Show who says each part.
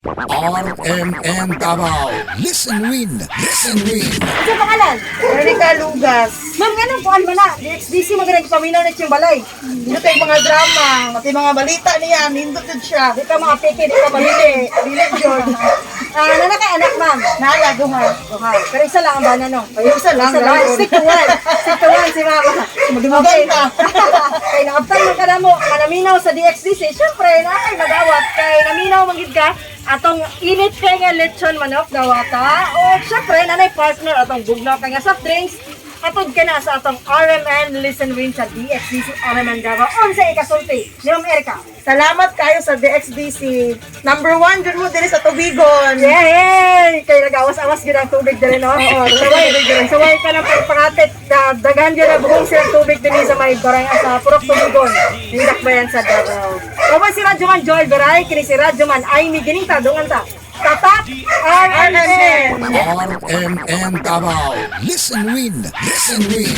Speaker 1: RMN Davao. Listen win, listen win.
Speaker 2: Ano pangalan?
Speaker 3: Veronica Lugas.
Speaker 2: Ma'am, anong kuan man na? DXDC magaling paminaw na siyang balay.
Speaker 3: Nindot kay mga drama, pati mga balita niya, nindot jud siya.
Speaker 2: Di ka mga peke, di ka mamili.
Speaker 3: Dili jud.
Speaker 2: Ah, nana kay anak, ma'am?
Speaker 3: Nala duha.
Speaker 2: Duha. Pero isa lang ang bana, no?
Speaker 3: Ay, isa lang.
Speaker 2: Isa lang. Stick to one. Stick to one si mama.
Speaker 3: Magdugang ta.
Speaker 2: Kay naabtan man ka na mo, kanaminaw sa DXDC, syempre, na kay magawat. Kay naminaw manggid ka, atong init kay nga lechon manok dawata. O syempre, nanay partner atong bugnaw kay nga soft drinks. Atod ka na sa atong RMN Listen Win sa DXDC RMN Davao. Unsa ikasulti ni Ma'am Erica?
Speaker 3: Salamat kayo sa DXDC. Number one jud mo diri sa Tubigon.
Speaker 2: Yay! Kay nagawas-awas gid ang tubig diri, no?
Speaker 3: Oo,
Speaker 2: saway, saway ka ng pagpangatit. Daghan gyud na buhong silang tubig diri sa may barangay sa Purok Tubigon. Hindakbayan sa Davao. Kawan si Radyoman Joy Beray, kini si Radyoman Aimee Ginita, dungan ta. Tatak RMN!
Speaker 1: RMN Davao. Listen win, listen win.